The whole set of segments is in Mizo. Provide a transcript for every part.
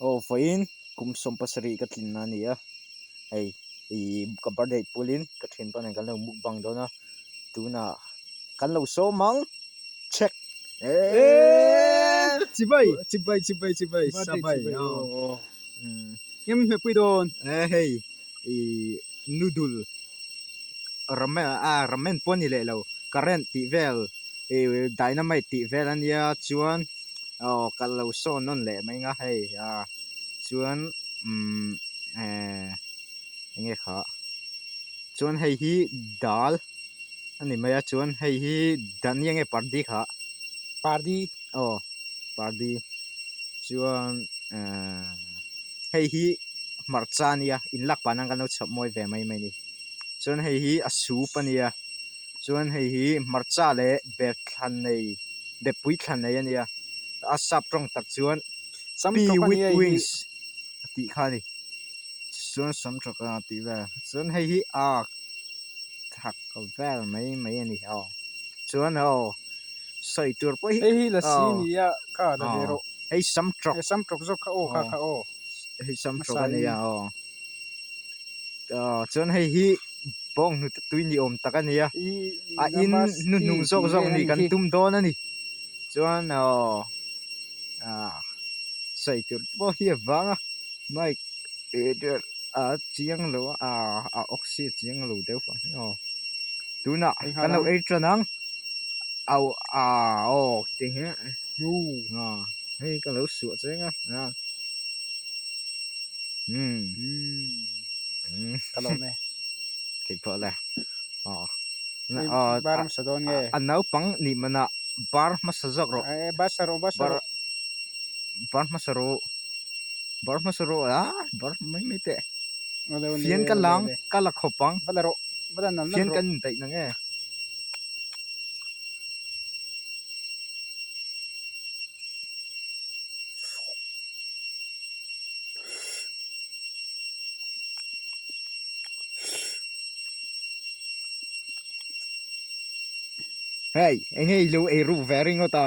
Aw vawiin kum 17 ka tlinna a ni a, hei ih ka birthday pulin ka thianpa nen kan lo mukbang dawn a, tunah kan lo sawm ang check eeeee Chibai chibai chibai chibai Birthday sabai chibai aw aw Eng min hmehpui dawn e hei ih noodle ramen a ramen pawh a ni leh lo current tih vel ih dynamite tih vel a nia chuan aw ka lo sawn nawn leh mai ang a hei a chuan umm ehh eng nge kha chuan hei hi dal a ni mai a chuan hei hi dhania nge pardi kha pardi aw pardi chuan ehh hei hi hmarcha a nia inlak pah nan kan lo chhawp mawi ve mai mai a ni chuan hei hi a soup a nia chuan hei hi hmarcha leh bep thlan nei bepui thlan nei a nia a sap tawng tak chuan pea with wings a tih kha a ni chuan sam tawk a tih vel chuan hei hi a thak vel mai mai a ni aw chuan aw sawi tur pawh hi hei hi lasi a ni a kha la ve rawh hei sam tawk hei sam tawk zawk kha aw kha kha aw hei sam tawk a ni a aw aw chuan hei hi bawng hnute tui ni awm tak a ni a a in hnuhnung zawk zawk nih kan tum dawn a ni chuan aw ah sawi tur pawh hi a vang a mic a chiang lo a a oxy a chiang lo deuh a aw tunah kan lo ei tan ang au a aw tih hi ah hei ka lo suah cheng a ah umm ka lawm e keipawh le aw bar hmasa dawn nge a naupang nih manah bar hmasa zawk rawh bar hmasa rawh bar hmasa rawh bar hmasa rawh bar hmasa rawh a bar mai mai teh fian ka lang ka la khawp ang fian kan indaih na nge. Hei eng nge i lo ei ru ve ringawt a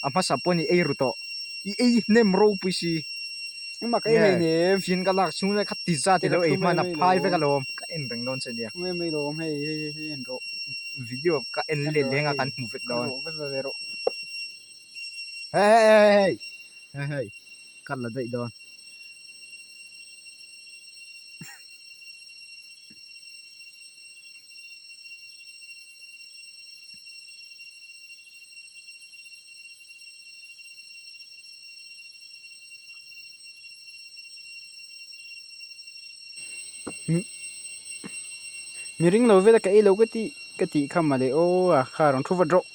a hmasa pawh ni ei ru tawh i ei hnem ropui si Engmah ka ei hlei nem. Fian ka lak chhung lai kha ti zat i lo ei hman a phai vek alawm ka en reng dawn che nia. Mai mai lawm hei hei hei en rawh. Video ka en let leng a kan hmu vek dawn. Rawh. Hei hei hei hei hei ka la daih dawn. Mi ring lo vela ka ei lo ka tih ka tih kha mawle aw a kha rawn thu vat rawh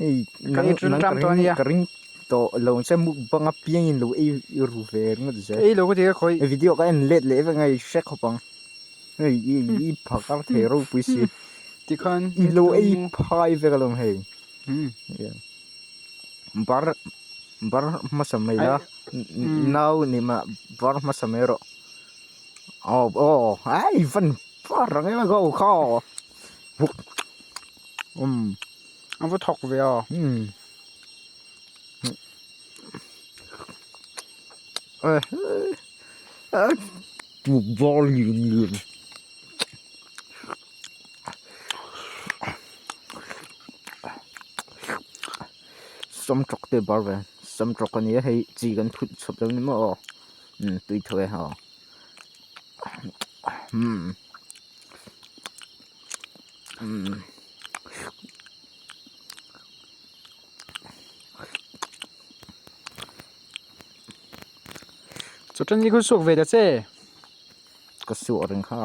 hei ka ei ṭan ṭam tawh a nia ka ring tawh lo che mukbang apiangin lo ei ru ve ringawt zel ka ei lo ka ti ka khawi video ka en let leh vek ngai hre khawp ang hei i i phakar thei ropui si tikhan i lo ei phai vek alawm hei bar bar hmasa mai la nau ni mah bar hmasa mai rawh aw aw ai van par ang em aw kha um a va thawk ve a um Samtawk te bar ve samtawk a nia hei chi kan phut chhup lo ni maw aw umm tui tho e aw umm umm. Chawṭan hi khaw suak ve ta che. Ka suah reng kha.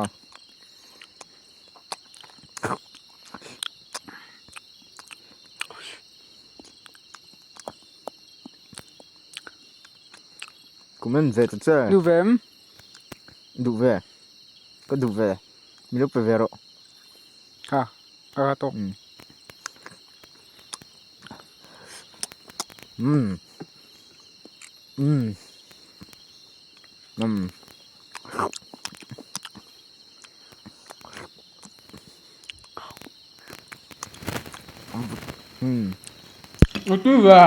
Comment ve ta che. Duh ve em? Duh ve. Ka duh ve. Mi lo pe ve rawh. Ha, ka ka tawk. Um. Um. Um. Tui ve.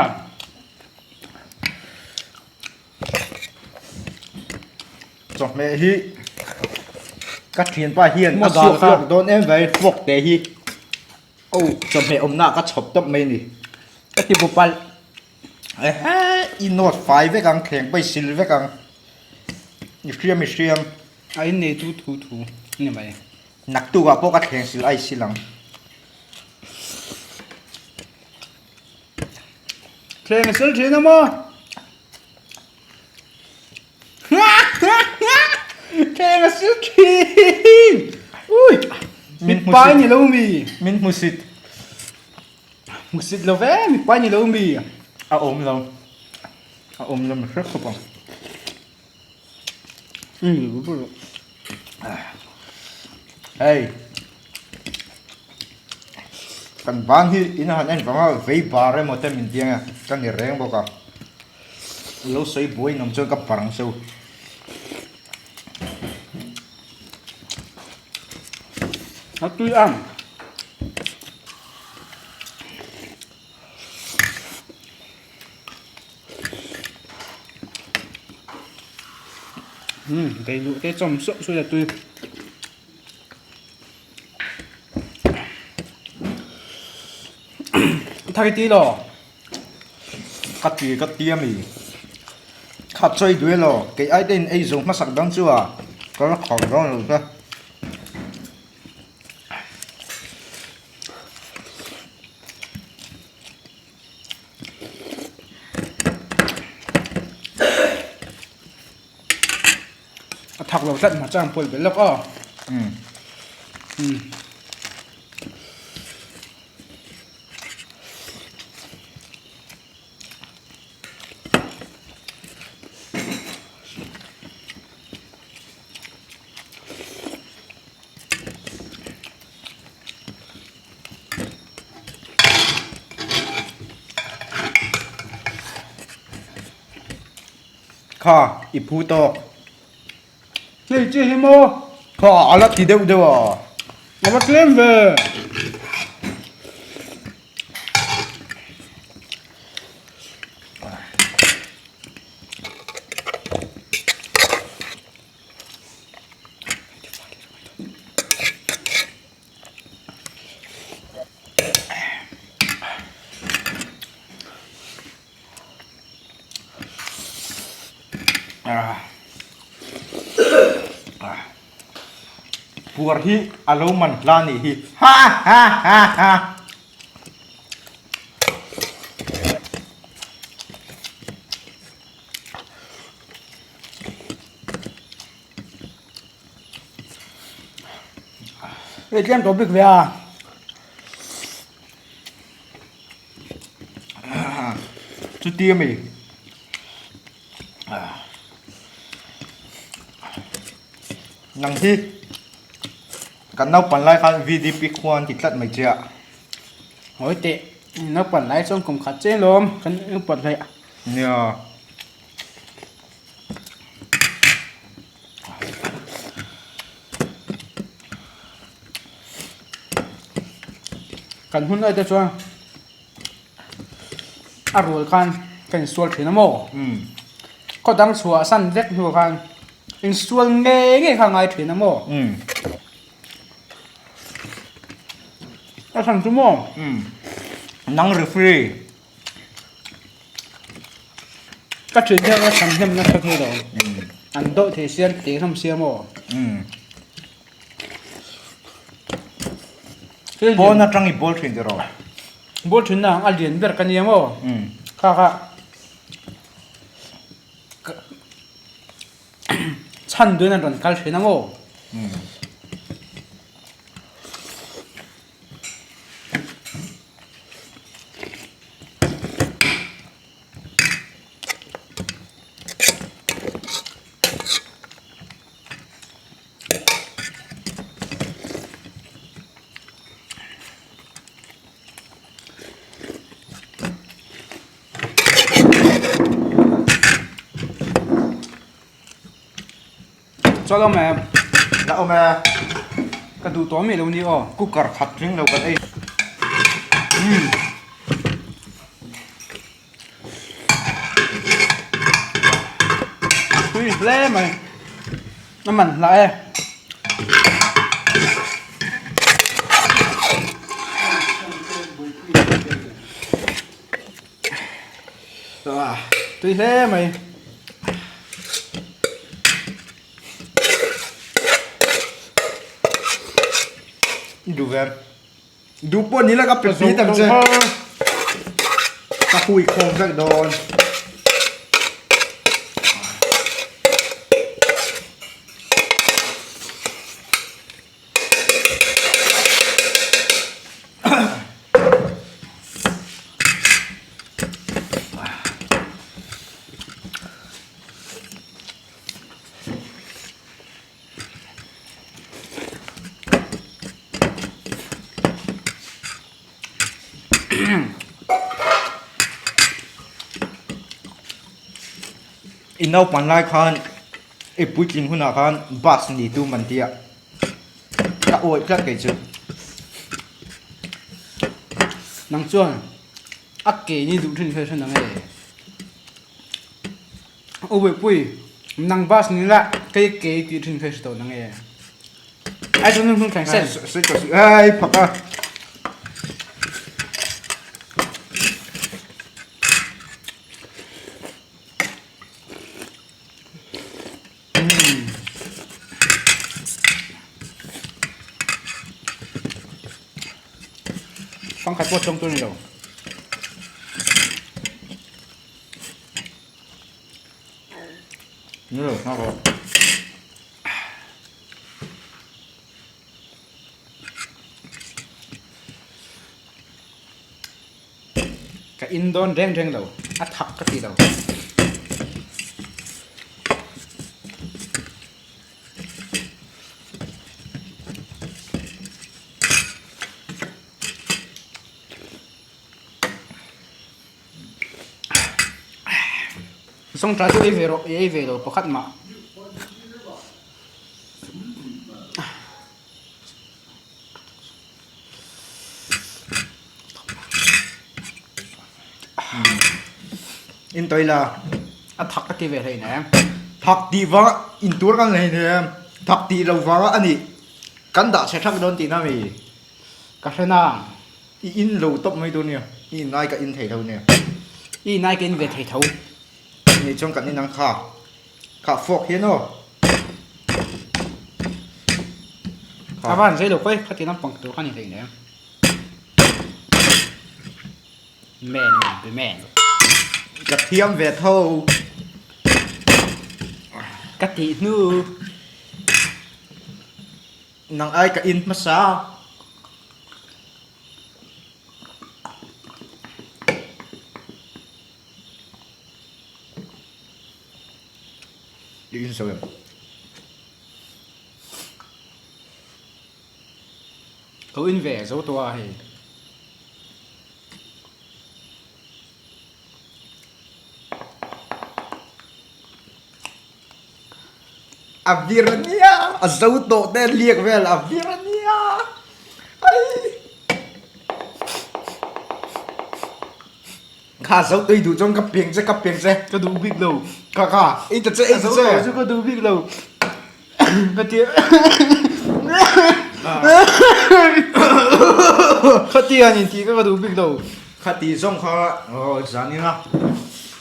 Chawhmeh hi ka thianpa hian a suak lawk dawn em vai fork te hi oh chawhmeh awmna ah ka chhawp tawp mai a ni. Ka ti bu palh. Ehe i nawt fai vek ang thleng pawh i sil vek ang i hriam i hriam. A innei tu thu thu a ni mai. Naktuk ah pawh ka thleng sil a i sil ang. Thleng a sil thin a maw? Thleng a sil thin! Ui! Mipa ni lo mi. Min hmusit. Hmusit lo ve, mipa ni lo mi. A awm lo. A awm lo mi hrep khawp ang. Hei. Kan ban hi in han en vang a vei bar emaw te min ti ang e ka ni reng bawk a. Lo sawi buai nawm chuan ka bar ang cheu. A tui ang. Umm dei luh te chawm suah suah a tui. Thar ti lo. Ka ti ka ti ami. Kha chawi duai lo. Kei ai te in ei zo hmasak dang chu a ka la khawk dawn lo te. A thak lo tlat hmar chuan pawl belh lawk aw. Umm. Umm. Kha i phu tawk. Hei chi hi maw? Kha a la ti deuh deuh a. A va tlem ve. Puar hi a lo man hla a nih hi ha ha ha ha. Hei tlem tawh bik ve a. Chuti ami. Nang hi kan naupan lai khan VDP khua an ti tlat mai che a. Hawi teh naupan lai chuan kum khat che lawm kan upat hleih. Nia. Kan hun lai te chuan a rual khan ka insual thin a maw? Khaw dang chhuah san vek hnu khan insual ngei ngei kha a ngai thin a maw? A chhan chu maw? Nang referee. Ka thian hian a chhan hnem nasa thei lo. An dawh thei sia an te hlawm sia maw? Pawn atang i bawl thin tiraw? Bawl thin na a lian ber ka nia maw? Kha kha chhan duin an rawn kal thin a maw? Chaw awm em? La awm e. Ka duh tawh mai lo ni aw. Cooker khat tling lo kan ei. Umm. Tui hle mai. A man hlah e. Tui hle mai. Duh ve. Duh pawh ni la ka pe pit ang che. Ka hui khawm vek dawn. I naupan lai khan i puitling hunah khan bus ni tum an tia ka awih tlat kei chu. Nang chuan a ke ni duh thin kha i hre nang e. U Buaipui, nang bus ni la kei ke i tih thin kha i hre tawh nang e. Ai chu hnung thleng sen. Sei tawh si ai phak a. Pangkhat pawh tawng tur ni lo. Ka in dawn reng reng lo, a thak ka ti lo. Sawngṭai chu ei ve rawh, i ei ve lo pakhat mah. In tawi la. A thak ka ti ve hlei nem. Thak tih vanga in tur kan hlei nem. Thak tih lo vanga a nih. Kan dah chhe thak dawn tihna mi. Ka hre nang. I in lo tawp mai dawn nia, i in ai ka in thei tho nia. I in ai ka in ve thei tho. Ni chuan kan in ang kha, kha fork hian aw. A van zei lo khawi, khati lampang tur kha ni hlei nen. Man be man. Ka thiam ve tho. Ka tih hnu. Nang ai ka in hmasa. I in so em? Ka in ve zo tawh a hei. A vir a nia, a zo tawh te liak vel a vir a nia. Ai. Kha zo tui duh chuan ka piang che ka piang che. Ka duh bik lo. Kha kha ei ta che ei ta che. A zo tawh chu ka duh bik lo. Ka ti Kha ti an in ti ka ka duh bik lo. Kha ti zawng kha aw zan ina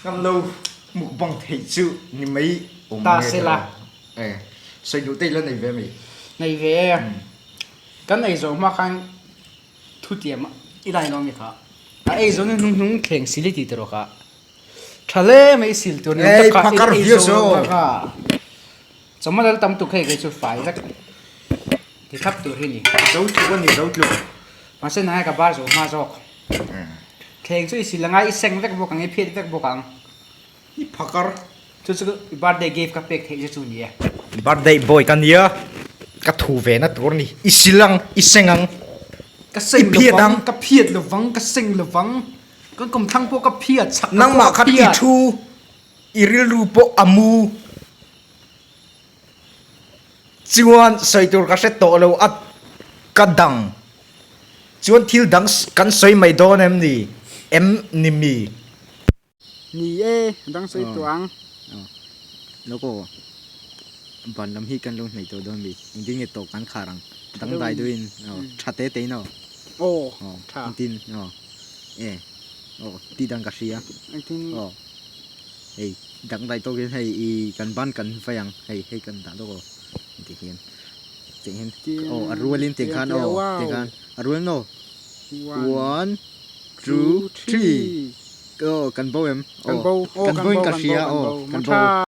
ngam lo. Mukbang theih chu ni mai awm Ta se la. E, sawi duh te i la nei ve mai. Nei ve e. Kan ei zawh hma khan thu tiam i lai lo mi kha. A ei zawh ni hnung hnung thleng sil i ti tawh kha. Tha hle mai sil tur ni awm tak kha i ei zawh lo kha. Chawhma lal tam tuk hei kei chu fai vek. Ti thlap tur hi ni. Zo tluk a ni zo tluk. Mahse nang ka bar zawh hma zawk. Thleng chu i sil anga i seng vek bawk ang i phiat vek bawk ang. I phakar. Chu chu i birthday gift ka pek theih che chu ni e. Birthday boy ka nia ka thu ve na tur a ni. I sil ang i seng ang. Ka seng lovang ka phiat lovang ka seng lovang kan kawmthlang pawh ka phiat chak ka Nangmah khan i thu i rilru pawh a mu. Chuan sawi tur ka hre tawh lo a ka dang chuan thil dang kan sawi mai dawn em ni em ni mi? Ni e, dang sawi tawh ang. Loko. Ban lam hi kan lo hnaih tawh dawn mi? Engtin nge tawh kan khar ang? Dangdai deuhin aw tha te te in aw. Aw tha. Engtin aw e aw tih dan ka hria. Engtin aw hei dangdai tawkin hei i kan ban kan vai ang hei hei kan dah lawk aw ti hian tiang hian aw a rualin tiang khan aw tiang khan a rualin aw one two three aw kan bo em aw kan bo in ka hria aw kan bo.